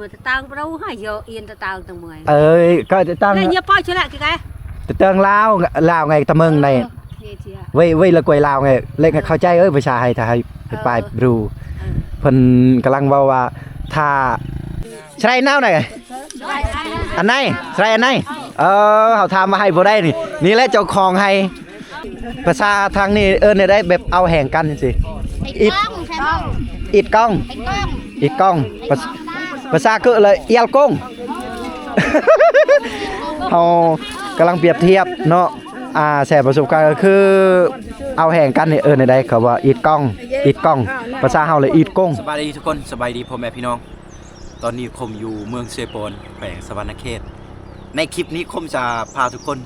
Mười tang brau ha yo yên ta tang tang mười. ເອີຍ ກໍຕະຕັງ ແລ້ວເຍປອຍຊະລະກິກະ ຕະຕັງລາວ ລາວໄງຕະເມິງໃນ ເອີ ເຍເຈຍ ເວີຍ ເວີຍລະກວຍລາວໄງ ເລັກເຂົ້າໃຈ ເອີຍ ພາສາໄທ ຖ້າໃຫ້ ເອີ ປາຍບຣູ ເອີ ເພິ່ນກຳລັງເວົ້າວ່າ ຖ້າ ສະໄລນາວໃດ ອັນໃດ ສະໄລອັນໃດ ເອີ ເຮົາຖາມວ່າໄຮ່ບໍ່ໄດ້ນີ້ ນີ້ແຫຼະເຈົ້າຂອງໄຮ່. ພາສາທາງນີ້ເອີ້ນແນວໃດ ແບບເອົາແຮງກັນຈັ່ງຊີ້ ອິດ ອິດກ້ອງ ອິດກ້ອງ ພາສາ ພາສາເກີະລະອຽວກົງ ເຮົາກຳລັງປຽບທຽບເນາະ ອ່າ ແຊປະສົບການ ກໍຄືເອົາແຮງກັນນີ້ເອີ້ນແນວໃດ ເຂົາວ່າອິດກ້ອງ ອິດກ້ອງ ພາສາເຮົາລະອິດກົງ. ສະບາຍດີທຸກຄົນ ສະບາຍດີພໍ່ແມ່ພີ່ນ້ອງ ຕອນນີ້ຄົມຢູ່ເມືອງເຊໂປນ ແຂວງສະຫວັນນະເຂດ ໃນຄລິບນີ້ຄົມຈະພາທຸກຄົນ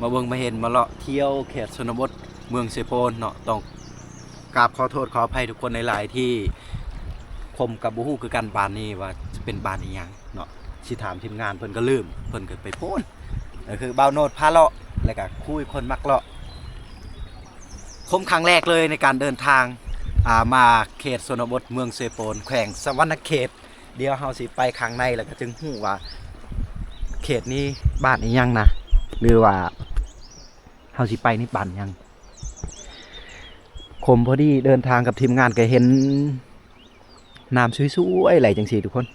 ມາເບິ່ງມາເຫັນມາເລາະທ່ຽວເຂດຊົນນະບົດເມືອງເຊໂປນເນາະ ຕ້ອງກາບຂໍໂທດຂໍອະໄພທຸກຄົນຫຼາຍໆ ທີ່ຄົມກໍບໍ່ຮູ້ຄືກັນບ້ານນີ້ວ່າຈະເປັນບ້ານອີ່ຫຍັງເນາະ ຊິຖາມທີມງານເພິ່ນກໍລືມ ເພິ່ນກໍໄປໂພນ ກໍຄືບ່າວໂນດພາເລາະ ແລ້ວກໍຄຸຍຄົນມັກເລາະ ຄົມຄັ້ງແລກເລີຍໃນການເດີນທາງ ອ່າ ມາເຂດຊົນນະບົດເມືອງເຊໂປນ ແຂວງສະຫວັນນະເຂດ ດຽວເຮົາຊິໄປຂ້າງໃນ ແລ້ວກໍຈຶ່ງຮູ້ວ່າເຂດນີ້ບ້ານອີ່ຫຍັງນະ ຫຼືວ່າເຮົາຊິໄປນີ້ບ້ານຫຍັງ. ຄົມພໍດີເດີນທາງກັບທີມງານ ກໍເຫັນນ້ຳສວຍໆ ໄຫຼຈັ່ງຊີ້ທຸກຄົນ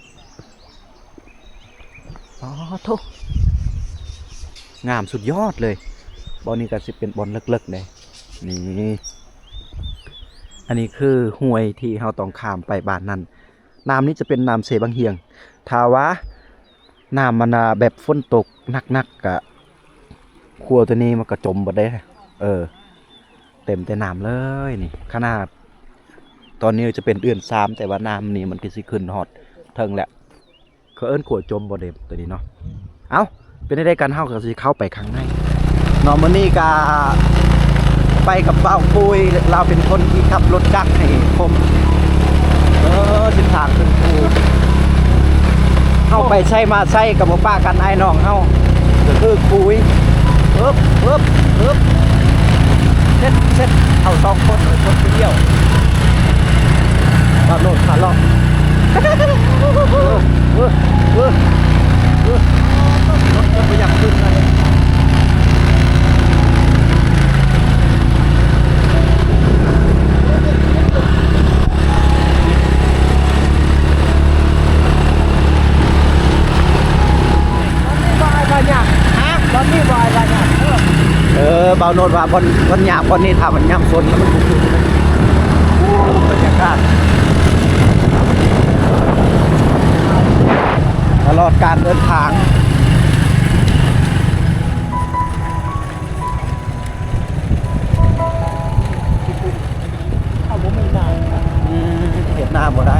ອໍໂທ້ ງາມສຸດຍອດເລີຍ. ບ່ອນນີ້ກໍຊິເປັນບ່ອນເລິກໆເດ້ ນີ້ ອັນນີ້ຄືຫ້ວຍທີ່ເຮົາຕ້ອງຂ້າມໄປບ້ານນັ້ນ. ນ້ຳນີ້ຈະເປັນນ້ຳເຊບັງຮຽງ ຖ້າວ່ານ້ຳມັນ ອ່າ ແບບຝົນຕົກໜັກໆ ກະຂົວຕົວນີ້ມັນກະຈົມເບິດເດ້ ເອີ ເຕັມແຕ່ນ້ຳເລີຍນີ້. ຂະໜາດຕອນນີ້ຈະເປັນເດືອນສາມ ແຕ່ວ່ານ້ຳນີ້ມັນກະຊິຂຶ້ນຮອດເທິງແລ້ວ. ເຂົາເອີ້ນຂົວຈົມບໍ່ເດ ຕົວນີ້ເນາະ. ເອົ້າ ເປັນໃດກັນ ເຮົາກໍຊິເຂົ້າໄປຂ້າງໃນເນາະ. ມື້ນີ້ກະໄປກັບບ່າວປຸ້ຍ ລາວເປັນຄົນທີ່ຂັບລົດຈັກໃຫ້ຜົມ. ເອີ ເສັ້ນທາງຂຶ້ນພູ ເຮົາໄປໃສມາໃສກໍບໍ່ປະກັນ ອ້າຍນ້ອງເຮົາກໍຄືຄຸຍ ເອີບ ເອີບ ເອີບ ເຊັດ ເຊັດ ເອົາສອງຄົນ ຄົນຜູ້ດຽວ ຂັບລົດ ຂັບລົດ ເອີ ເອີ ເອີ ເອີ ລົດບໍ່ຢາກຂຶ້ນເລີຍ. ເອີ ບ່າວໂນດວ່າບ່ອນ ບ່ອນຍາກບ່ອນນີ້ ຖ້າມັນຍາມຝົນແລ້ວມັນບໍ່ຄືນ. ໂອ້ ບັນຍາກາດຕະຫຼອດການເດີນທາງ. ເຮົາບໍ່ມີນ້ຳ ອືມ ເຮັດນາບໍ່ໄດ້.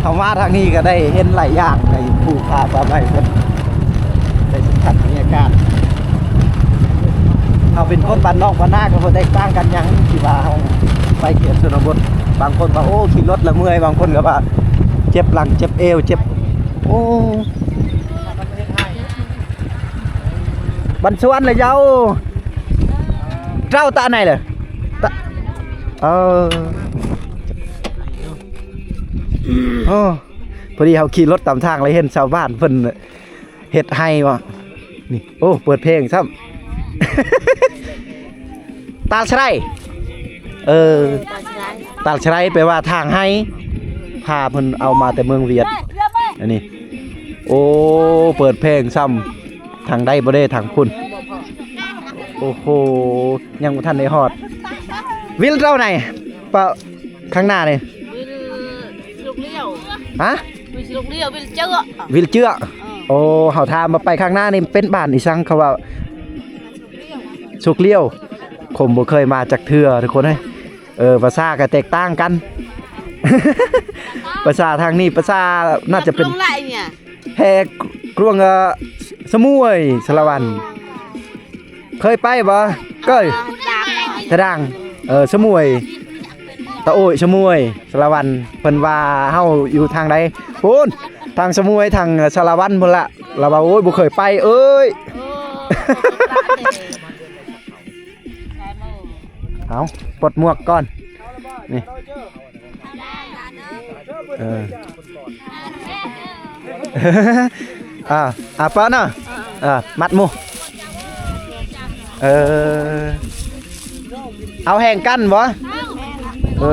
ເຮົາມາທາງນີ້ກໍໄດ້ເຫັນຫຼາຍຢ່າງໃນພູຜາປ່າໄມ້ເພິ່ນ ໄດ້ສຳຜັດບັນຍາກາດ. ເຮົາເປັນຄົນບ້ານນອກບ້ານນາກໍບໍ່ແຕກຕ່າງກັນຫຍັງ ທີ່ວ່າເຮົາໄປເຂດຊົນນະບົດ. ບາງຄົນວ່າ ໂອ້ ຂີ່ລົດລະເມື່ອຍ, ບາງຄົນກໍວ່າເຈັບຫຼັງເຈັບເອວ ເຈັບ ໂອ້ ບັນຊວນລະເຍົາ ເຈົ້າຕະໄນເລີ ຕະ ເອີ ໂອ້ ພໍດີເຮົາຂີ່ລົດຕາມທາງ ແລ້ວເຫັນຊາວບ້ານເພິ່ນເຮັດໄຮ່ວ່າ ນີ້ ໂອ້ ເປີດເພງຊ້ຳ. ຕາລະຊະໄລ ເອີ ຕາລະຊະໄລ ຕາລະຊະໄລ ແປວ່າທາງໄຮ່ ພາເພິ່ນເອົາມາແຕ່ເມືອງຫວຽດ ອັນນີ້ ໂອ້ ເປີດເພງຊ້ຳ. ທາງໃດບໍ່ໄດ້ ທາງພຸ້ນ. ໂອ້ໂຫ ຍັງບໍ່ທັນໄດ້ຮອດ ວິວເທົ່າໃດ ປະ ຂ້າງໜ້ານີ້ ວິວ ຮະ? ວິວ ວິວເຈືອ ວິວເຈືອ. ເອີ ໂອ້ ເຮົາຖາມວ່າໄປຂ້າງໜ້ານີ້ເປັນບ້ານອີ່ສັງ ເຂົາວ່າ ສຸກລ້ຽວ. ຄົມບໍ່ເຄີຍມາຈັກເທື່ອທຸກຄົນເອີຍ. ເອີ ພາສາກໍແຕກຕ່າງກັນ ພາສາທາງນີ້ ພາສາໜ້າຈະເປັນ ແພກຣວງ ເອີ ສະໝວຍ ສາລະວັນ ເຄີຍໄປບໍ່? ເຄີຍ ຕະດາງ ເອີ ສະໝວຍ ຕະໂອ້ຍ ສະໝວຍ ສາລະວັນ. ເພິ່ນວ່າເຮົາຢູ່ທາງໃດ ພຸ້ນ ທາງສະໝວຍ ທາງສາລະວັນພຸ້ນລະ. ລາວວ່າ ໂອ້ຍ ບໍ່ເຄີຍໄປເອີຍ. ໂອ້ ໄປເດີ ໄປເດີ ໄປເດີ. ເອົາ ປົດໝວກກ່ອນ ນີ້ ເອີ ອ່າ ອ່າ ເປີດເນາະ ອ່າ ມັດໝູ່ ເອີ ເອົາແຮງກັນບໍ? ເອີ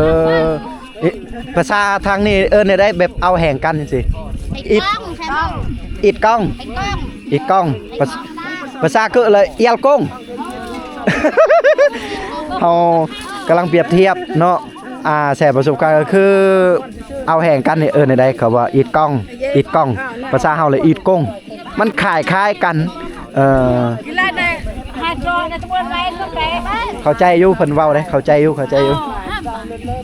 ເອະ ພາສາທາງນີ້ເອີ້ນແນວໃດ ແບບເອົາແຮງກັນຈັ່ງຊີ້? ອິດ ອິດກ້ອງ ອິດກ້ອງ ພາສາກຶລະ ອຽວກົງ ເຮົາກຳລັງປຽບທຽບເນາະ ອ່າ ແຊປະສົບການ ກໍຄືເອົາແຮງກັນນີ້ເອີ້ນແນວໃດ? ເຂົາວ່າອິດກ້ອງ ອິດກ້ອງ ພາສາເຮົາລະອິດກົງ ມັນຄ້າຍໆກັນ ເອີ ເຂົ້າໃຈຢູ່ ເພິ່ນເວົ້າເດ້ ເຂົ້າໃຈຢູ່ ເຂົ້າໃຈຢູ່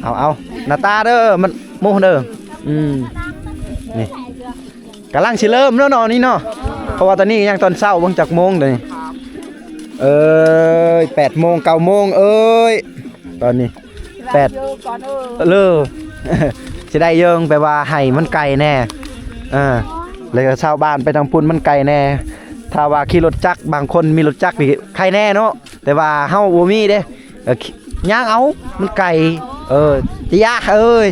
ເອົາ ເອົາ ໜ້າຕາເດີ ມັນໝູ່ເດີ ອືມ ນີ້ ກຳລັງຊິເລີ່ມແລ້ວເນາະນີ້ເນາະ ເພາະວ່າຕອນນີ້ຍັງຕອນເຊົ້າ ເບິ່ງຈັກໂມງເດນີ້ ເອີຍ ແປດໂມງ ເກົ້າໂມງ ເອີຍ ຕອນນີ້ແປດ ເລີ ຊິໄດ້ເຢິງ ແປວ່າໄຮ່ມັນໄກແດ່ ເອີ ແລ້ວກໍຊາວບ້ານໄປທາງພຸ້ນມັນໄກແດ່ ຖ້າວ່າຂີ່ລົດຈັກ ບາງຄົນມີລົດຈັກນີ້ໄຄແດ່ເນາະ ແຕ່ວ່າເຮົາບໍ່ມີເດ້ ກໍຍ່າງເອົາ ມັນໄກ ເອີ ຕະຍາເອີຍ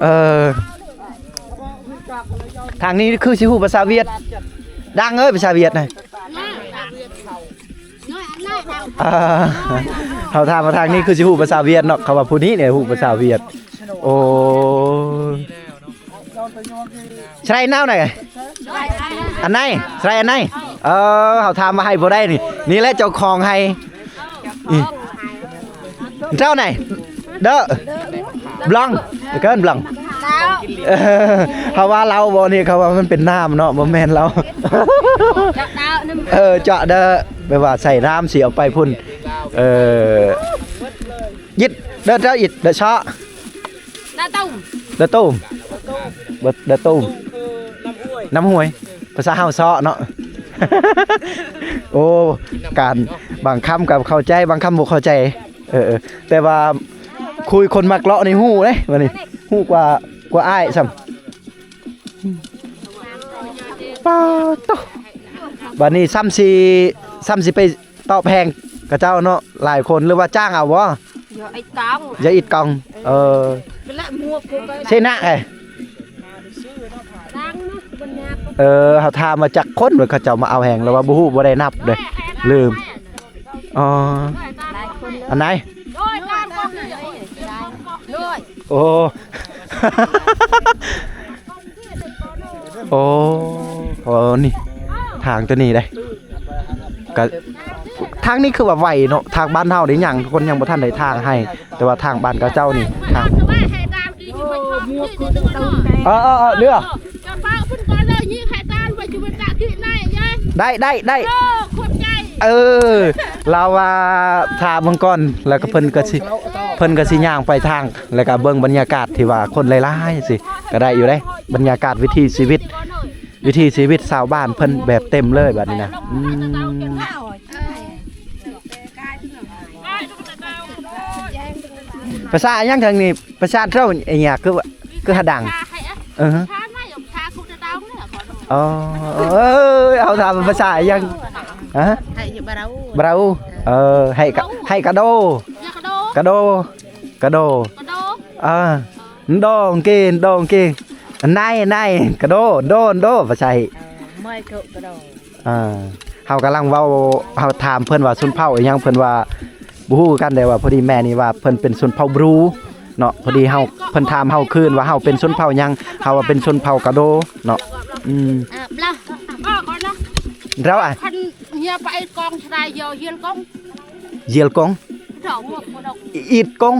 ເອີ ທາງນີ້ຄືຊິຮູ້ພາສາຫວຽດ ດັງເອີຍ ພາສາຫວຽດນະ ອ່າ ເຮົາຖາມວ່າທາງນີ້ຄືຊິຮູ້ພາສາຫວຽດເນາະ ເຂົາວ່າຜູ້ນີ້ນີ້ຮູ້ພາສາຫວຽດ ໂອ້ ສະໄລນາວນະ ອັນໃນ ສະໄລອັນໃນ ເອີ ເຮົາຖາມວ່າໄຮ່ບໍ່ໄດ້ນີ້ ນີ້ແຫຼະເຈົ້າຂອງໄຮ່ ເຈົ້າໃນ ເດີ ບລັອງ ເອີ້ນບລັອງ ເອີ ເຮົາວ່າເຫຼົ້າບໍ່ນີ້ ເຂົາວ່າມັນເປັນນ້ຳເນາະ ບໍ່ແມ່ນເຫຼົ້າ ເອີ ເຈາະເດີ ແບບວ່າໃສ່ນ້ຳຊິເອົາໄປພຸ້ນ ເອີ ອິດ ເດີ ເຈົ້າອິດ ເດີ ເຊາະ ດາຕຸ້ມ ດາຕຸ້ມ ເດີ ດາຕຸ້ມ ນ້ຳຫ້ວຍ ພາສາເຮົາເຊາະເນາະ ໂອ້ ການ ບາງຄຳກໍເຂົ້າໃຈ ບາງຄຳບໍ່ເຂົ້າໃຈ ເອີໆ ແຕ່ວ່າຄຸຍຄົນມັກເລາະນີ້ຮູ້ເດ້ ບັດນີ້ ຮູ້ກວ່າ ກວ່າອ້າຍຊ້ຳ ປາໂຕ ບັດນີ້ຊ້ຳຊິ ຊ້ຳຊິໄປຕອບແຮງເຂົາເຈົ້າເນາະ ຫຼາຍຄົນ ຫຼືວ່າຈ້າງເອົາບໍ່? ຢ່າອິດກອງ ເອີ ເຊນະເອີຍ ເອີ ເຮົາຖາມວ່າຈັກຄົນ ເຂົາເຈົ້າມາເອົາແຮງ ແລ້ວວ່າບໍ່ຮູ້ ບໍ່ໄດ້ນັບເດ້ ລືມ ອໍ ອັນໃດ? ໂອ້ ໂອ້ ໂອ້ ນີ້ ທາງຕົວນີ້ເດ້ ກະ ທາງນີ້ຄືວ່າໄວເນາະ ທາງບ້ານເຮົານີ້ຍັງ ຄົນຍັງບໍ່ທັນໄດ້ທາງໃຫ້ ແຕ່ວ່າທາງບ້ານເຂົາເຈົ້ານີ້ ທາງ ເອີ ເອີ ເອີ ເຫຼືອ ໄດ້ ໄດ້ ໄດ້ ເອີ ລາວວ່າຖ້າເບິ່ງກ່ອນ ແລ້ວກໍເພິ່ນກໍຊິ ເພິ່ນກໍຊິຍ່າງໄປທາງ ແລ້ວກໍເບິ່ງບັນຍາກາດທີ່ວ່າຄົນຫຼາຍໆ ຈັ່ງຊີ້ ກໍໄດ້ຢູ່ເດ້ ບັນຍາກາດວິຖີຊີວິດ ວິຖີຊີວິດຊາວບ້ານເພິ່ນແບບເຕັມເລີຍບາດນີ້ນະ ອືມ ພາສາຫຍັງທາງນີ້? ພາສາເຈົ້າອີຫຍັງ ຄືວ່າ ຄືຫາດັງ? ເອີ ອໍ ເອີ ເຮົາຖາມພາສາຫຍັງ? ຮະ? ບຣາວ ເອີ ໃຫ້ກະ ໃຫ້ກະໂດ ກະໂດ ກະໂດ ອາ ດອງເກ ດອງເກ ນາຍ ນາຍ ກະໂດ ໂດ ໂດ ພາສາ ເອີ ເຮົາກຳລັງເວົ້າ ເຮົາຖາມເພິ່ນວ່າຊົນເຜົ່າອີຫຍັງ ເພິ່ນວ່າບໍ່ຮູ້ຄືກັນ ແຕ່ວ່າພໍດີແມ່ນີ້ວ່າເພິ່ນເປັນຊົນເຜົ່າບຣູເນາະ ພໍດີເຮົາ ເພິ່ນຖາມເຮົາຄືນວ່າເຮົາເປັນຊົນເຜົ່າຫຍັງ ເຮົາວ່າເປັນຊົນເຜົ່າກະໂດເນາະ ອືມ ເຈົ້າ ອາ ຄັນເຮຍໄປກອງຊະໄດ ເຢຍວ ເຢຍວກອງ ເຢຍວກອງ ດອກ ອີດກອງ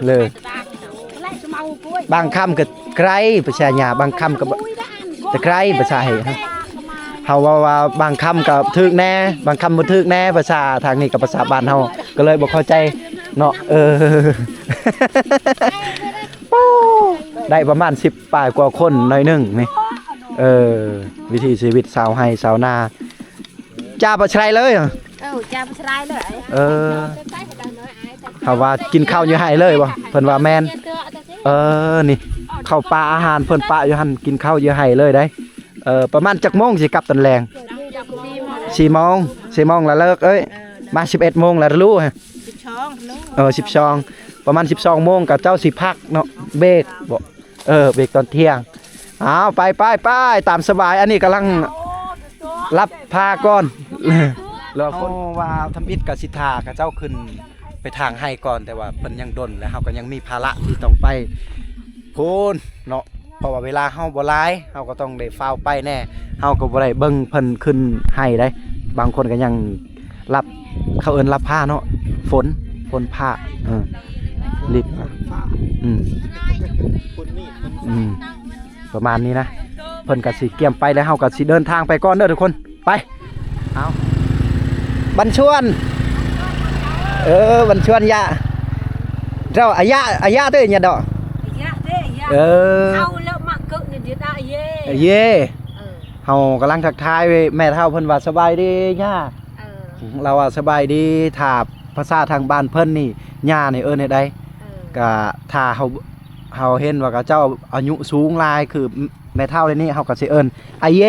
ເລີ ບາງຄຳກໍໄກ ພາສາຫຍ້າ ບາງຄຳກໍ ແຕ່ໄກ ພາສາໃຫ້ ເຮົາເວົ້າວ່າບາງຄຳກໍຖືກແດ່ ບາງຄຳບໍ່ຖືກແດ່ ພາສາທາງນີ້ກັບພາສາບ້ານເຮົາ ກໍເລີຍບໍ່ເຂົ້າໃຈເນາະ ເອີ ໂອ້ ໄດ້ປະມານສິບປາຍກວ່າຄົນໜ້ອຍໜຶ່ງນີ້ ເອີ ວິຖີຊີວິດຊາວໄຮ່ຊາວນາ ຈາປະຊະໄລເລີຍ ເອີ ຈາປະຊະໄລເລີຍ ເອີ ເຮົາວ່າກິນເຂົ້າຢູ່ໄຮ່ເລີຍບໍ່? ເພິ່ນວ່າແມ່ນ ເອີ ນີ້ ເຂົ້າປ່າອາຫານເພິ່ນປະຢູ່ຫັ້ນ ກິນເຂົ້າຢູ່ໄຮ່ເລີຍໄດ໋. ເອີ ປະມານຈັກໂມງຊິກັບຕອນແລງ? ສີ່ໂມງ ສີ່ໂມງລະເລີກເອີຍ. ມາສິບເອັດໂມງລະຮູ້ ສິບສອງ ເອີ ສິບສອງ ປະມານສິບສອງໂມງ ກະເຈົ້າຊິພັກເນາະ ເບຣກບໍ? ເອີ ເບຣກຕອນທ່ຽງ. ອ້າວ ໄປ ໄປ ໄປ ຕາມສະບາຍ. ອັນນີ້ກຳລັງລັບຜ້າກ່ອນ ລະຄົນ ເພາະວ່າທຳອິດກະຊິຖ້າເຂົາເຈົ້າຂຶ້ນໄປທາງໄຮ່ກ່ອນ ແຕ່ວ່າເພິ່ນຍັງດົນ ແລະເຮົາກະຍັງມີພາລະທີ່ຕ້ອງໄປພຸ້ນເນາະ. ເພາະວ່າເວລາເຮົາບໍ່ຫຼາຍ ເຮົາກໍຕ້ອງໄດ້ຟ້າວໄປແດ່ ເຮົາກໍບໍ່ໄດ້ເບິ່ງເພິ່ນຂຶ້ນໄຮ່ໄດ໋. ບາງຄົນກໍຍັງລັບ ເຂົາເອີ້ນລັບຟ້າເນາະ ຝົນ ຝົນຟ້າ ເອີ ລິບ ອືມ ອືມ ປະມານນີ້ນະ. ເພິ່ນກໍຊິກຽມໄປແລ້ວ ເຮົາກໍຊິເດີນທາງໄປກ່ອນເດີທຸກຄົນ. ໄປ ເອົາ ບັນຊວນ ເອີ ບັນຊວນ ຢາ ເຈົ້າ ອາຢາ ອາຢາເດີ ຍາດອກ ອາຢາເດ້ ອາຢາ ເອີ ເອົາແລ້ວມາເກີດໃນເດືອນອາເຢ ອາເຢ ເອີ ເຮົາກຳລັງທັກທາຍແມ່ເຖົ້າເພິ່ນວ່າ ສະບາຍດີຍ່າ ເອີ ລາວວ່າ ສະບາຍດີ ຖ້າພາສາທາງບ້ານເພິ່ນນີ້ ຍ່ານີ້ເອີ້ນແນວໃດ? ເອີ ກະຖ້າເຮົາ ເຮົາເຫັນວ່າເຂົາເຈົ້າອາຍຸສູງຫຼາຍ ຄືແມ່ເຖົ້າເຫຼົ່ານີ້ ເຮົາກໍຊິເອີ້ນ ອາເຢ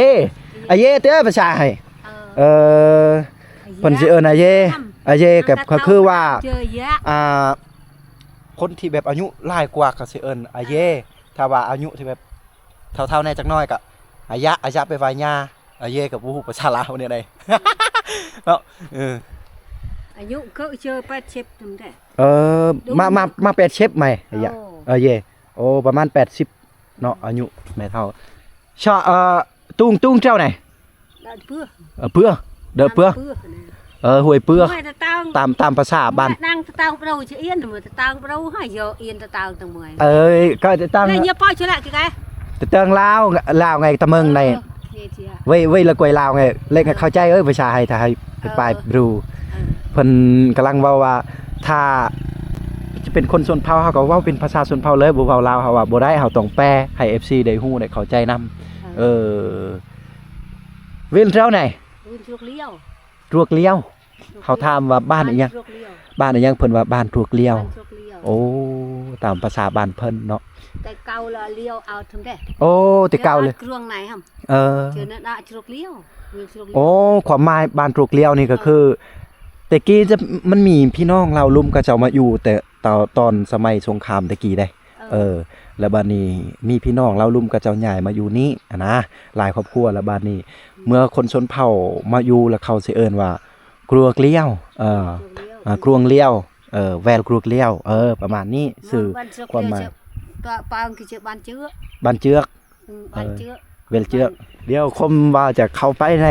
ອາເຢເດີພາສາໄທ ເອີ ເອີ ເພິ່ນຊິເອີ້ນອາເຢ ອາເຢ ອາເຢກໍ ກໍຄືວ່າ ອ່າ ຄົນທີ່ແບບອາຍຸຫຼາຍກວ່າກໍຊິເອີ້ນອາເຢ ຖ້າວ່າອາຍຸທີ່ແບບເຖົ້າໆແດ່ຈັກໜ້ອຍກໍອາຢະ ອາຢະແປວ່າຍ່າ ອາເຢກໍບໍ່ຮູ້ພາສາລາວແນວໃດເນາະ. ເອີ ອາຍຸເກີດເຈີແປດສິບນັ້ນແຫຼະ ເອີ ມາ ມາ ມາແປດສິບໃໝ່ ອາຢະ ໂອ້ ອາເຢ ໂອ້ ປະມານແປດສິບ ເນາະ ອາຍຸແມ່ເຖົ້າ ຊະ ເອີ ຕຸງ ຕຸງເຈົ້າໃດ ເອີ ເປືອ ເອີ ເປືອ ເດີ ເປືອ ເອີ ຫ້ວຍເປືອ ຕາມ ຕາມພາສາບ້ານ ເອີ ກໍຕາງ ຕາງລາວ ລາວໄງ ຕາເມືອງໃດ ເອີ ເວ ເວລະກວຍລາວໄງ ເລີຍເຂົ້າໃຈ ເອີ ພາສາໄທ ໄທ ເອີ ປາຍບຣູ ເອີ ເພິ່ນກຳລັງເວົ້າວ່າ ຖ້າຈະເປັນຄົນຊົນເຜົ່າ ເຮົາກໍເວົ້າເປັນພາສາຊົນເຜົ່າເລີຍ ບໍ່ເວົ້າລາວ ເຮົາວ່າບໍ່ໄດ້ ເຮົາຕ້ອງແປໃຫ້ເອັຟຊີໄດ້ຮູ້ໄດ້ເຂົ້າໃຈນຳ ເອີ ເອີ ເວນເຈົ້າໃດ ເວນຈວກລ້ຽວ ຈວກລ້ຽວ ເຮົາຖາມວ່າບ້ານອີ່ຫຍັງ ບ້ານຈວກລ້ຽວ ບ້ານອີ່ຫຍັງ ເພິ່ນວ່າບ້ານຈວກລ້ຽວ ບ້ານຈວກລ້ຽວ ໂອ້ ຕາມພາສາບ້ານເພິ່ນເນາະ ແຕ່ເກົ່າລະລ້ຽວເອົາທຳແດ່ ໂອ້ ແຕ່ເກົ່າເລີຍ ຈວກລ້ຽວ ເອີ ເຈົ້ານັ້ນອະ ຈວກລ້ຽວ ເວນຈວກລ້ຽວ ໂອ້ ຄວາມໝາຍບ້ານຈວກລ້ຽວນີ້ກໍຄື ເອີ ແຕ່ກີ້ຈະ ມັນມີພີ່ນ້ອງລາວລຸ່ມເຂົາເຈົ້າມາຢູ່ ແຕ່ຕອນ ຕອນສະໄໝສົງຄາມແຕ່ກີ້ເດ້ ເອີ ເອີ ແລ້ວບາດນີ້ມີພີ່ນ້ອງລາວລຸ່ມເຂົາເຈົ້າຍ້າຍມາຢູ່ນີ້ຫັ້ນນະ ຫຼາຍຄອບຄົວ ແລ້ວບາດນີ້ເມື່ອຄົນຊົນເຜົ່າມາຢູ່ ແລ້ວເຂົາຊິເອີ້ນວ່າ ກຣວກລ້ຽວ ເອີ ກຣວກລ້ຽວ ເອີ ແວນກຣວກລ້ຽວ ເອີ ປະມານນີ້ ຊື່ ຄວາມໝາຍ ບ້ານເຈືອກ ເອີ ເວນເຈືອກ ດຽວຄົມວ່າຈະເຂົ້າໄປໃນ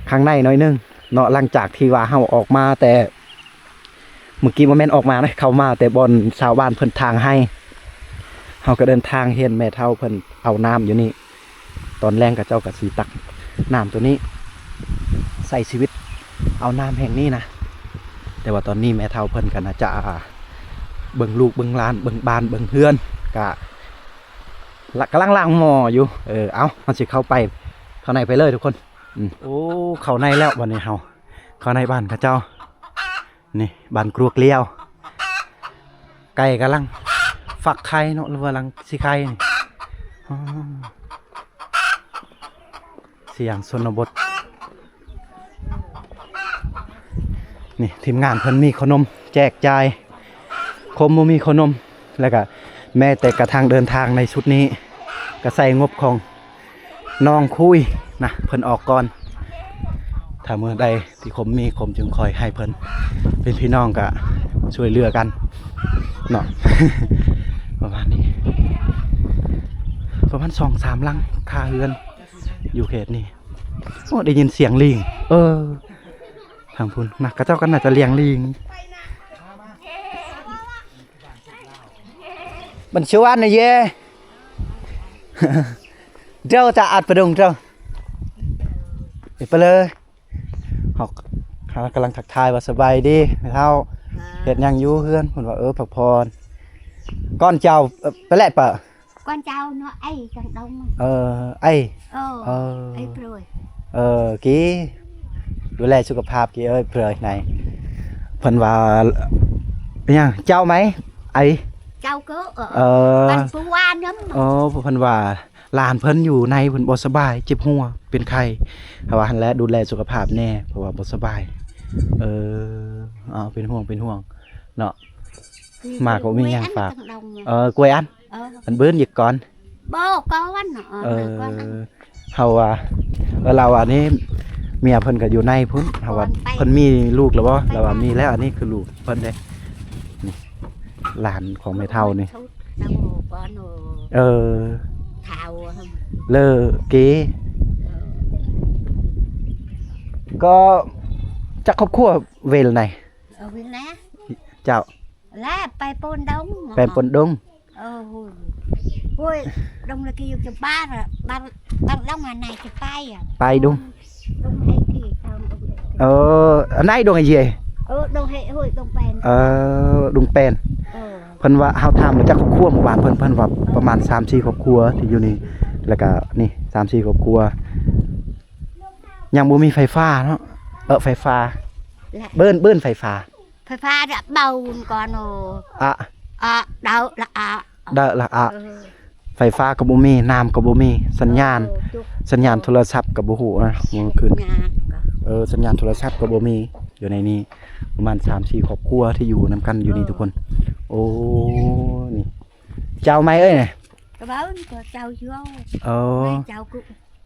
ຂ້າງໃນໜ້ອຍໜຶ່ງເນາະ ຫຼັງຈາກທີ່ວ່າເຮົາອອກມາແຕ່ ມື້ກີ້ບໍ່ແມ່ນອອກມາເດ້ ເຂົ້າມາແຕ່ບ່ອນຊາວບ້ານເພິ່ນຖາງໄຮ່ ເຮົາກໍເດີນທາງເຫັນແມ່ເຖົ້າເພິ່ນເອົານ້ຳຢູ່ນີ້ ຕອນແລງເຂົາເຈົ້າກໍຊິຕັກນ້ຳໂຕນີ້ ໃຊ້ຊີວິດເອົານ້ຳແຫ່ງນີ້ນະ ແຕ່ວ່າຕອນນີ້ແມ່ເຖົ້າເພິ່ນກໍໜ້າຈະເບິ່ງລູກເບິ່ງຫຼານ ເບິ່ງບ້ານເບິ່ງເຮືອນ ກະ ລະ ກຳລັງລ້າງໝໍ້ຢູ່ ເອີ ເອົາ ເຮົາຊິເຂົ້າໄປ ເຂົ້າໃນໄປເລີຍທຸກຄົນ ອືມ ໂອ້ ເຂົ້າໃນແລ້ວ ບາດນີ້ເຮົາເຂົ້າໃນບ້ານເຂົາເຈົ້າ ນີ້ ບ້ານກຣວກລ້ຽວ ໄກ່ກຳລັງຟັກໄຂ່ເນາະ ຫຼືວ່າກຳລັງຊິໄຂ່ນີ້ ອໍ ສຽງຊົນນະບົດ ນີ້ທີມງານເພິ່ນມີເຂົ້າໜົມແຈກຈ່າຍ ຄົມບໍ່ມີເຂົ້າໜົມ ແລ້ວກະແມ້ແຕ່ກະທັ່ງເດີນທາງໃນຊຸດນີ້ ກະໃຊ້ງົບຂອງນ້ອງຄຸຍນະ ເພິ່ນອອກກ່ອນ ຖ້າເມື່ອໃດທີ່ຄົມມີ ຄົມຈຶ່ງຄ່ອຍໃຫ້ເພິ່ນ ເປັນພີ່ນ້ອງກະຊ່ວຍເຫຼືອກັນເນາະ ປະມານນີ້ ປະມານສອງສາມຫຼັງຄາເຮືອນ ຢູ່ເຂດນີ້ ໂອ້ ໄດ້ຍິນສຽງລີງ ເອີ ທາງພຸ້ນນະ ເຂົາເຈົ້າກໍໜ້າຈະລ້ຽງລີງ ບັນຊວນນະເຢ ເຈົ້າຈະອັດປະດົງເຈົ້າ ໄປເລີຍ ເຮົາ ເຮົາກຳລັງທັກທາຍວ່າ ສະບາຍດີແມ່ເຖົ້າ ເຮັດຫຍັງຢູ່ເຮືອນ? ເພິ່ນວ່າ ເອີ ພັກຜ່ອນ ກ່ອນເຈົ້າ ເອີ ໄປແລະປະ Con cháu nó ấy, con đông. ເອີ ໄອ້ Ờ, ເອີ ấy Prơi. ເອີ ກີ ດູແລສຸຂະພາບ ກີເອີຍ ເພື່ອໃຫ້ ເພິ່ນວ່າຫຍັງ ເຈົ້າໄໝ ໄອ້ ເຈົ້າກໍ ເອີ ເອີ ບ້ານປູວານຳ ເອີ ເພິ່ນວ່າຫຼານເພິ່ນຢູ່ໃນ ເພິ່ນບໍ່ສະບາຍ ເຈັບຫົວ ເປັນໄຂ້ ເຮົາວ່າຫັ້ນແຫຼະ ດູແລສຸຂະພາບແດ່ ເພາະວ່າບໍ່ສະບາຍ. ເອີ ເອົາ ເປັນຫ່ວງ ເປັນຫ່ວງເນາະ ມາກໍບໍ່ມີຫຍັງຝາກ ເອີ ກວຍອັນ ເອີ ອັນເບິ່ນອີກກ່ອນ ບໍ່ກ່ອນ ເອີ ເອີ ກ່ອນ ເຮົາວ່າ ເອີ ລາວວ່ານີ້ ເມຍເພິ່ນກໍຢູ່ໃນພຸ້ນ ເຮົາວ່າ ເພິ່ນມີລູກແລ້ວບໍ່? ລາວວ່າມີແລ້ວ ອັນນີ້ຄືລູກເພິ່ນເດ້ ນີ້ ຫຼານຂອງແມ່ເຖົ້ານີ້ ເອີ ເລີເກ ກໍຈັກຄອບຄົວເວລໃນ ເອີ ເວລນະ ເຈົ້າ ແລະໄປໂປນດົງ ໄປໂປນດົງ ເອີ ໂອ້ຍ ດົງລະກີຢູ່ຈະບ້ານ ບ້ານ ບ້ານດົງອັນໃນຈະໄປ ໄປດົງ ດົງໄຮກີ ເອີ ອັນໃດດົງໄຮເຢ ເອີ ດົງໄຮ ໂອ້ຍ ດົງແປນ ເອີ ດົງແປນ ເອີ ເພິ່ນວ່າ ເຮົາຖາມວ່າຈັກຄອບຄົວໝູ່ບ້ານເພິ່ນ ເພິ່ນວ່າປະມານສາມສີ່ຄອບຄົວທີ່ຢູ່ນີ້ ແລ້ວກະນີ້ສາມສີ່ຄອບຄົວ ຍັງບໍ່ມີໄຟຟ້າເນາະ ເອີ ໄຟຟ້າ ເບິ່ນ ເບິ່ນໄຟຟ້າ ໄຟຟ້າດະເບົາກ່ອນໂອ ອະ ອະ ເດີລະອະ ເດີລະອະ ເອີ ໄຟຟ້າກໍບໍ່ມີ ນ້ຳກໍບໍ່ມີ ສັນຍານ ເອີ ສັນຍານໂທລະສັບກໍບໍ່ຮູ້ນະ ມື້ຄືນ ເອີ ສັນຍານໂທລະສັບກໍບໍ່ມີ ຢູ່ໃນນີ້ປະມານສາມສີ່ຄອບຄົວທີ່ຢູ່ນຳກັນຢູ່ນີ້ ເອີ ທຸກຄົນ ໂອ້ ນີ້ ເຈົ້າໄມ້ເອີຍ ກະເວົ້າກໍເຈົ້າຢູ່ ເອີ ເຈົ້າ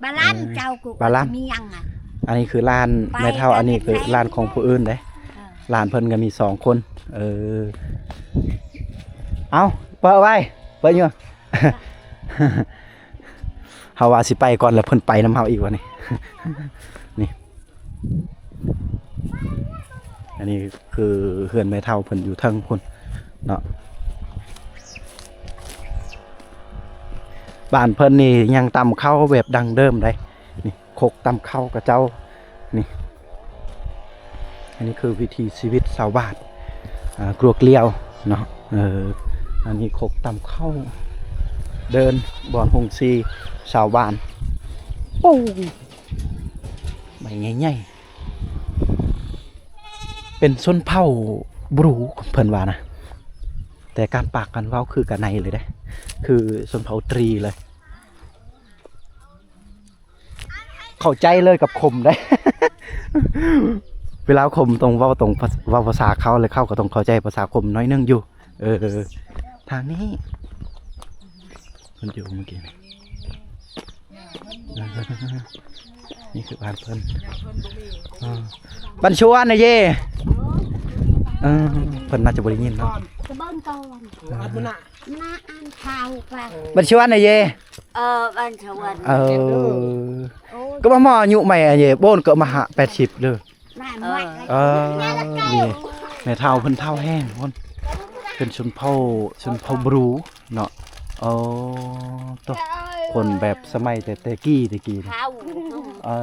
ບາລານ ເອີ ເຈົ້າກູ ບາລານ ມີຫຍັງອະ ອັນນີ້ຄືຫຼານແມ່ເຖົ້າ ອັນນີ້ຄືຫຼານຂອງຜູ້ອື່ນເດ້ ເອີ ຫຼານເພິ່ນກໍມີສອງຄົນ ເອີ ເອົາ ເປີດໄວ້ ເປີດຢູ່ ເຮົາວ່າຊິໄປກ່ອນ ແລ້ວເພິ່ນໄປນຳເຮົາອີກວະນີ້ ນີ້ ອັນນີ້ຄືເຮືອນແມ່ເຖົ້າເພິ່ນຢູ່ເທິງພຸ້ນເນາະ ບ້ານເພິ່ນນີ້ຍັງຕຳເຂົ້າແບບດັ້ງເດີມໄດ໋ ນີ້ຄົກຕຳເຂົ້າຂະເຈົ້າ ນີ້ ອັນນີ້ຄືວິຖີຊີວິດຊາວບ້ານ ອ່າ ກວກລ້ຽວເນາະ ເອີ ອັນນີ້ຄົກຕຳເຂົ້າ ເດີ່ນ ບ່ອນໂຮງສີຊາວບ້ານ ໂອ້ ໃບໃຫຍ່ໆ ເປັນຊົນເຜົ່າບຣູ ເພິ່ນວ່ານະ ແຕ່ການປາກການເວົ້າຄືການໃນເລີຍເດ້ ຄືຊົນເຜົ່າຕຣີເລີຍ ເຂົ້າໃຈເລີຍກັບຄົມເດ້ ເວລາຄົມຕ້ອງເວົ້າ ຕ້ອງເວົ້າພາສາເຂົາ ແລະເຂົາກໍຕ້ອງເຂົ້າໃຈພາສາຄົມໜ້ອຍໜຶ່ງຢູ່ ເອີ ທາງນີ້ ເພິ່ນຢູ່ເມື່ອກີ້ນີ້ ນີ້ຄືບ້ານເພິ່ນ ເອີ ບ້ານຊວນນະເຢ ເອີ ເພິ່ນໜ້າຈະບໍ່ໄດ້ຍິນເນາະ ສະເບິ່ງກ່ອນ ເອີ ມາອ່ານຂ່າວກະ ບ້ານຊວນນະເຢ ເອີ ບ້ານຊະວັນ ເອີ ໂອ້ຍ ກໍມາໝໍອາຍຸໃໝ່ອະເຢ ໂບນກໍມາຫາແປດສິບເດີ ເອີ ເອີ ນີ້ແມ່ເຖົ້າເພິ່ນເຖົ້າແຮງພຸ້ນ ເປັນຊົນເຜົ່າ ຊົນເຜົ່າບຣູເນາະ ໂອ້ ໂຕ ຄົນແບບສະໄໝແຕ່ ແຕ່ກີ້ ແຕ່ກີ້ ເອີ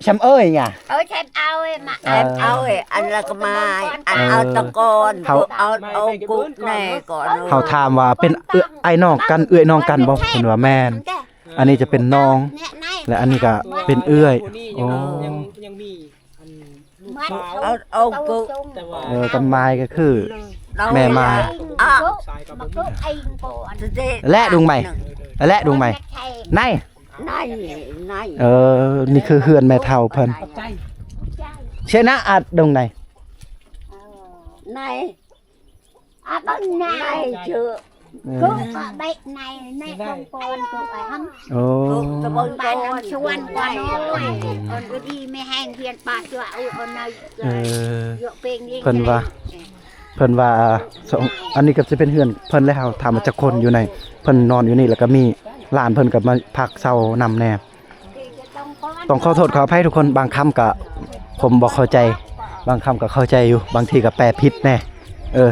ແຊມເອີຍຫຍັງ ເອີ ແຊມເອີຍ ມາ ເອີ ແຊມເອີຍ ອັນລະກະມາຍ ອັນເອົາຕະກອນ ເອົາ ເອົາກຸກແນ່ກ່ອນ ເຮົາຖາມວ່າເປັນເອື້ອຍນ້ອງກັນ ເອື້ອຍນ້ອງກັນບໍ່ ເພິ່ນວ່າແມ່ນ ອັນນີ້ຈະເປັນນ້ອງ ແລະອັນນີ້ກະເປັນເອື້ອຍ ໂອ້ ຍັງ ຍັງມີອັນ ເອົາ ເອົາກຸ ແຕ່ວ່າ ເອີ ກຳມາຍກໍຄືແມ່ມາຍ ແລະດຸງໃໝ່ ແລະດຸງໃໝ່ ໃນ ໃນ ໃນ ເອີ ນີ້ຄືເຮືອນແມ່ເຖົ້າເພິ່ນ ເຊນະອັດດົງໃນ ໃນ ອາບັງນາຍເຈີ ເອີ ໂອ້ ຕະບົນກອນ ຄົນດີມີແຮງ ຮຽນປາເຊືອ ເອີ ເພິ່ນວ່າ ເພິ່ນວ່າ ອັນນີ້ກໍຈະເປັນເຮືອນເພິ່ນແລ້ວ ຖາມວ່າຈັກຄົນຢູ່ໃນ ເພິ່ນນອນຢູ່ນີ້ ແລ້ວກໍມີຫຼານເພິ່ນກໍມາພັກເຊົານຳແດ່. ຕ້ອງຂໍໂທດຂໍອະໄພທຸກຄົນ ບາງຄຳກະຜົມບໍ່ເຂົ້າໃຈ ບາງຄຳກະເຂົ້າໃຈຢູ່ ບາງທີກະແປຜິດແດ່ ເອີ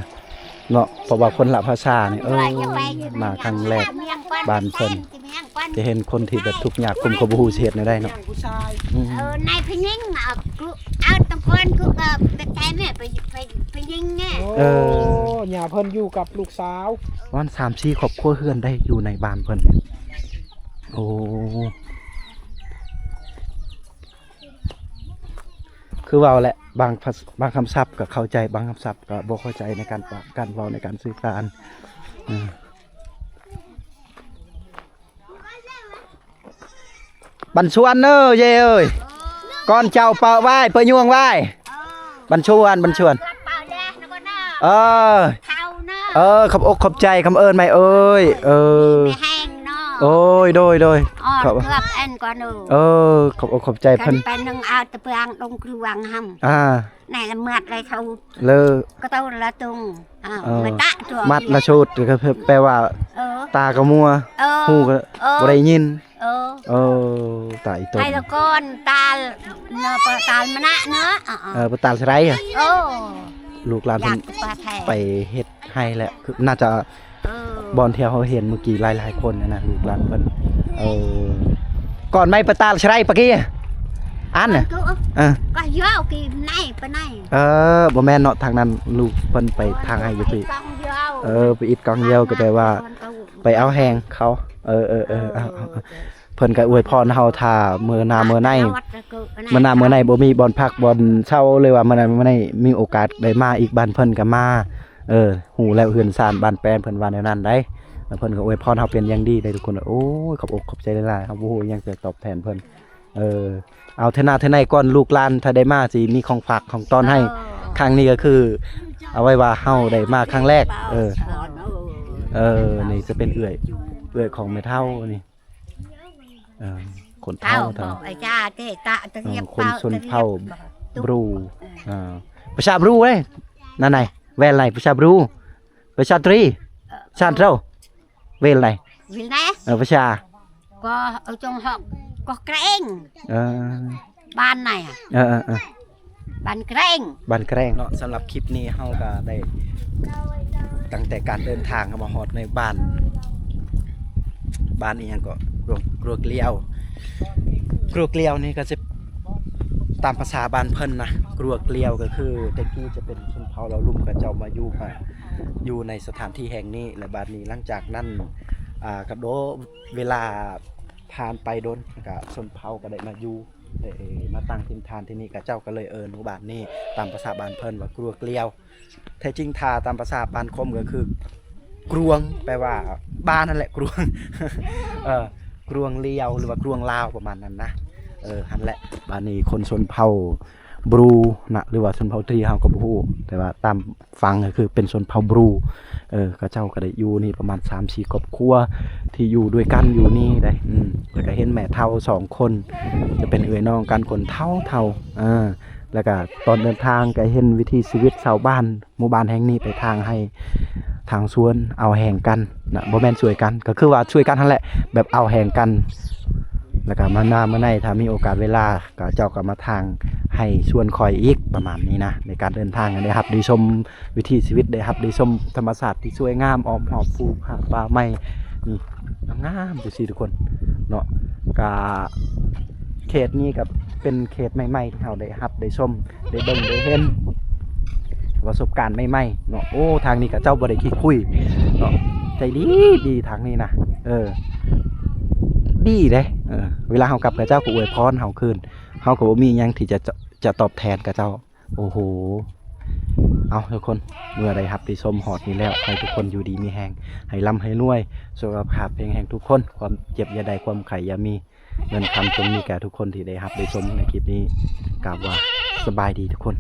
ເນາະ ເພາະວ່າຄົນລະພາສານີ້ ເອີ ມາຄັ້ງແລກບ້ານເພິ່ນ ຈະເຫັນຄົນທີ່ແບບທຸກຍາກ ຜົມກໍບໍ່ຮູ້ຊິເຮັດແນວໃດເນາະ ອືມ ເອີ ນາຍຜູ້ຍິງ ເອົາ ເອົາຕະກອນ ຄືກໍໄປແຕ່ແມ່ ໄປ ໄປ ໄປຍິງແນ່ ເອີ ໂອ້ ຍ່າເພິ່ນຢູ່ກັບລູກສາວ ປະມານສາມສີ່ຄອບຄົວເຮືອນໄດ້ຢູ່ໃນບ້ານເພິ່ນ ໂອ້ ຄືເວົ້າແຫຼະ ບາງພາສ- ບາງຄຳສັບກໍເຂົ້າໃຈ ບາງຄຳສັບກໍບໍ່ເຂົ້າໃຈໃນການປະ- ການເວົ້າ ໃນການສື່ສານ. ເອີ ບັນຊວນເດີເຢເອີຍ ກ່ອນເຈົ້າເປີ້ວາຍ ເປີ້ຍຍວງວາຍ ເອີ ບັນຊວນ ບັນຊວນ ເອີ ເອີ ຂອບອົກຂອບໃຈ ຄຳເອີ້ນໃໝ່ເອີຍ ເອີ ແມ່ແຮງເນາະ ໂອ້ຍ ໂດຍ ໂດຍ ອອກ ຂອບ ເກືອບແອນກ່ອນເດີ ເອີ ຂອບອົກຂອບໃຈເພິ່ນ ຄັນໄປໜຶ່ງເອົາແຕ່ເປືອງດົງກຣວງຫັ້ນ ອ່າ ໃນລະໝັດລະສູດ ເລີ ກະໂຕລະຕຸງ ເອີ ເອີ ມາຕະຕົວ ໝັດລະສູດ ກໍແປວ່າ ເອີ ຕາກໍມົວ ເອີ ຫູກໍ ເອີ ບໍ່ໄດ້ຍິນ ເອີ ເອີ ຕາຍຕົນ ໄປລະກ່ອນຕາລ ເນາະ ປະຕາລມະນະເນາະ ເອີ ເອີ ປະຕາລສະໄລ ເອີ ລູກຫຼານເພິ່ນ ຢາກປະແທນ ໄປເຮັດໄຮ່ແຫຼະ ຄືໜ້າຈະ ເອີ ບ່ອນທີ່ເຮົາເຫັນມື້ກີ້ຫຼາຍໆຄົນນະ ລູກຫຼານເພິ່ນ ເອີ ກ່ອນໄມ້ປະຕາລສະໄລປະກີ້ ອັນນະ ເອີ ກໍຢາວກີ້ໃນປະໄນ ເອີ ບໍ່ແມ່ນເນາະ ທາງນັ້ນລູກເພິ່ນໄປທາງໄຮ່ຢູ່ພີ້ ເອີ ໄປອິດກອງຢາວ ກໍແປວ່າໄປເອົາແຮງເຂົາ ເອີ ເອີ ເອີ ເອົາ ເອີ ເພິ່ນກໍອວຍພອນເຮົາ ຖ້າມື້ໜ້າມື້ໃນ ມື້ໜ້າມື້ໃນບໍ່ມີບ່ອນພັກບ່ອນເຊົາ ຫຼືວ່າມື້ໜ້າມື້ໃນມີໂອກາດໄດ້ມາອີກບ້ານເພິ່ນກໍມາ ເອີ ຮູ້ແລ້ວເຮືອນຊານບ້ານແປນເພິ່ນວ່າແນວນັ້ນໃດ໋ ແລ້ວເພິ່ນກໍອວຍພອນເຮົາເປັນຢ່າງດີເດ້ທຸກຄົນ ໂອ້ຍ ຂອບອົກຂອບໃຈຫຼາຍໆ ເຮົາບໍ່ຮູ້ຫຍັງຈະຕອບແທນເພິ່ນ ເອີ ເອົາເທື່ອໜ້າເທື່ອໃນກ່ອນ ລູກຫຼານຖ້າໄດ້ມາຊິມີຂອງຝາກຂອງຕ້ອນໃຫ້ ເອີ ຄັ້ງນີ້ກໍຄືເອົາໄວ້ວ່າເຮົາໄດ້ມາຄັ້ງແລກ ເອີ ເອີ ນີ້ຈະເປັນເອື້ອຍ ເອື້ອຍຂອງແມ່ເຖົ້ານີ້ ເອີ ຄົນເຖົ້າ ເຖົ້າ ເຖົ້າ ເອີ ຄົນຊົນເຜົ່າບຣູ ເອີ ພາສາບຣູເດ້ ນັ້ນໃດ ແວ່ນໄລ ພາສາບຣູ ພາສາຕຣີ ເອີ ຊານເທົາ ເວລໃດ ເວລໃດ ເອີ ພາສາ ກໍ ເອີ ຈົງຮອກ ກໍແກງ ເອີ ບ້ານໃດ ເອີ ເອີ ເອີ ບ້ານແກງ ບ້ານແກງເນາະ. ສຳລັບຄລິບນີ້ເຮົາກໍໄດ້ ຕັ້ງແຕ່ການເດີນທາງເຮົາມາຮອດໃນບ້ານ ບ້ານອີ່ຫຍັງເກາະ ກຣວກ ກຣວກລຽວ ກຣວກລຽວນີ້ກໍຈະຕາມພາສາບ້ານເພິ່ນນະ ກຣວກລຽວກໍຄືແຕ່ກີ້ຈະເປັນຊົນເຜົ່າລາວລຸ່ມ ເຂົາເຈົ້າມາຢູ່ ຢູ່ໃນສະຖານທີ່ແຫ່ງນີ້ ແລະ ບາດນີ້ຫຼັງຈາກນັ້ນ ອ່າ ກໍໂດ ເວລາຜ່ານໄປດົນ ກະຊົນເຜົ່າກໍໄດ້ມາຢູ່ ໄດ້ມາຕັ້ງຖິ່ນຖານທີ່ນີ້ ເຂົາເຈົ້າກໍເລີຍເອີ້ນໝູ່ບ້ານນີ້ຕາມພາສາບ້ານເພິ່ນວ່າກຣວກລຽວ. ແທ້ຈິງຖ້າຕາມພາສາບ້ານຄົມກໍຄືກຣວງ ແປວ່າບ້ານນັ້ນແຫຼະ ກຣວງ ເອີ ກຣວງລຽວ ຫຼືວ່າກຣວງລາວ ປະມານນັ້ນນະ ເອີ ຫັ້ນແຫຼະ. ບາດນີ້ຄົນຊົນເຜົ່າບຣູນະ ຫຼືວ່າຊົນເຜົ່າຕຣີ ເຮົາກໍບໍ່ຮູ້ ແຕ່ວ່າຕາມ ຟັງກໍຄືເປັນຊົນເຜົ່າບຣູ ເອີ ເຂົາເຈົ້າກໍໄດ້ຢູ່ນີ້ປະມານສາມສີ່ຄອບຄົວທີ່ຢູ່ດ້ວຍກັນຢູ່ນີ້ໄດ໋ ອືມ ແລ້ວກໍເຫັນແມ່ເຖົ້າສອງຄົນ ຈະເປັນເອື້ອຍນ້ອງກັນ ຄົນເຖົ້າໆ ເອີ ແລ້ວກໍຕອນເດີນທາງກໍເຫັນວິຖີຊີວິດຊາວບ້ານ ໝູ່ບ້ານແຫ່ງນີ້ໄປທາງໄຮ່ທາງສວນ ເອົາແຮງກັນນະ ບໍ່ແມ່ນຊ່ວຍກັນ ກໍຄືວ່າຊ່ວຍກັນຫັ້ນແຫຼະ ແບບເອົາແຮງກັນ ແລ້ວກໍມາໜ້າມື້ໃນ ຖ້າມີໂອກາດເວລາ ເຂົາເຈົ້າກໍມາທາງໄຮ່ສວນຂ້ອຍອີກ ປະມານນີ້ນະ ໃນການເດີນທາງໄດ້ຮັບໄດ້ຊົມ ວິຖີຊີວິດ ໄດ້ຮັບໄດ້ຊົມທຳມະຊາດທີ່ສວຍງາມ ອ້ອມຮອບພູຜາປ່າໄມ້ ນີ້ ງາມໆ ຈັ່ງຊີ້ທຸກຄົນເນາະ. ກະເຂດນີ້ກະເປັນເຂດໃໝ່ໆ ທີ່ເຮົາໄດ້ຮັບໄດ້ຊົມ ໄດ້ເບິ່ງໄດ້ເຫັນ ປະສົບການໃໝ່ໆ ເນາະ. ໂອ້ ທາງນີ້ເຂົາເຈົ້າບໍ່ໄດ້ຂີ້ຄຸຍເນາະ ໃຈດີ ດີທາງນີ້ນະ ເອີ ດີເດ້ ເອີ ເວລາເຮົາກັບ ເຂົາເຈົ້າກໍອວຍພອນເຮົາຄືນ ເຮົາກໍບໍ່ມີຫຍັງທີ່ຈະ ຈະ ຈະຕອບແທນເຂົາເຈົ້າ. ໂອ້ໂຫ ເອົາ ທຸກຄົນ ເມື່ອໄດ້ຮັບໄດ້ຊົມຮອດນີ້ແລ້ວ ໃຫ້ທຸກຄົນຢູ່ດີມີແຮງ ໃຫ້ລ່ຳໃຫ້ລວຍ ສຸຂະພາບແຂງແຮງທຸກຄົນ ຄວາມເຈັບຢ່າໄດ້ ຄວາມໄຂ້ຢ່າມີ ເງິນຄຳຈົ່ງມີແກ່ທຸກຄົນທີ່ໄດ້ຮັບໄດ້ຊົມໃນຄລິບນີ້ ກາບວ່າສະບາຍດີທຸກຄົນ.